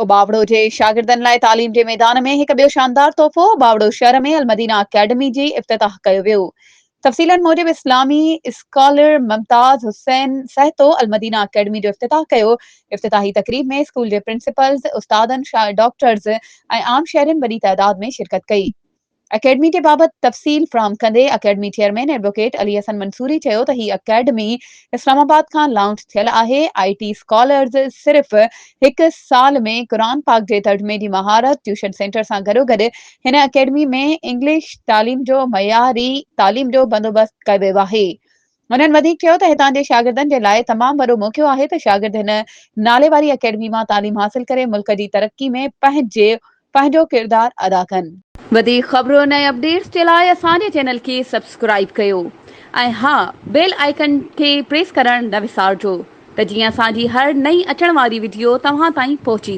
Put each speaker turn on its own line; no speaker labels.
اوٻاوڙو جي شاگردن لاء تعليم جي ميدان ۾ هڪ ٻيو شاندار تحفو اوٻاوڙو شهر ۾ المدينه اڪيڊمي جي افتتاح ڪيو ويو. تفصيلن موجب اسلامي اسڪالر ممتاز حسين سهتو المدينه اڪيڊمي جو افتتاح ڪيو. افتتاحي تقريب ۾ اسڪول جي پرنسپلز، استادن، ڊاڪٽرز ۽ عام شهرين وڏي تعداد ۾ شرڪت ڪئي. اڪيڊمي جي بابت تفصيل فراهم ڪندي academy chairman advocate Ali Hassan Mansoori چيو ته هي اڪيڊمي اسلام آباد کان لانچ ٿيل آهي، آء ٽي اسڪالرز صرف هڪ سال ۾ قرآن پاڪ جي ترجمي جي مهارت، ٽيوشن سينٽر سان گڏوگڏ هن اڪيڊمي ۾ انگلش تعليم جو معياري تعليم جو بندوبست ڪيو ويو آهي. هنن وڌيڪ چيو ته هتان جي شاگردن جي لاء تمام وڏو موقعو آهي ته شاگرد هن ناليواري اڪيڊمي مان تعليم حاصل ڪري ملڪ جي ترقي ۾ پنهنجي پنهنجو ڪردار ادا ڪن. وڌيڪ خبرن ۽ اپڊيٽس جي لاء اسان جي چينل کي سبسڪرائيب ڪيو ۽ ها بيل آئيڪن کي پريس ڪرڻ نه وسارجو ته جيئن اسان جي هر نئين اچڻ واري وڊيو توهان تائين پهچي.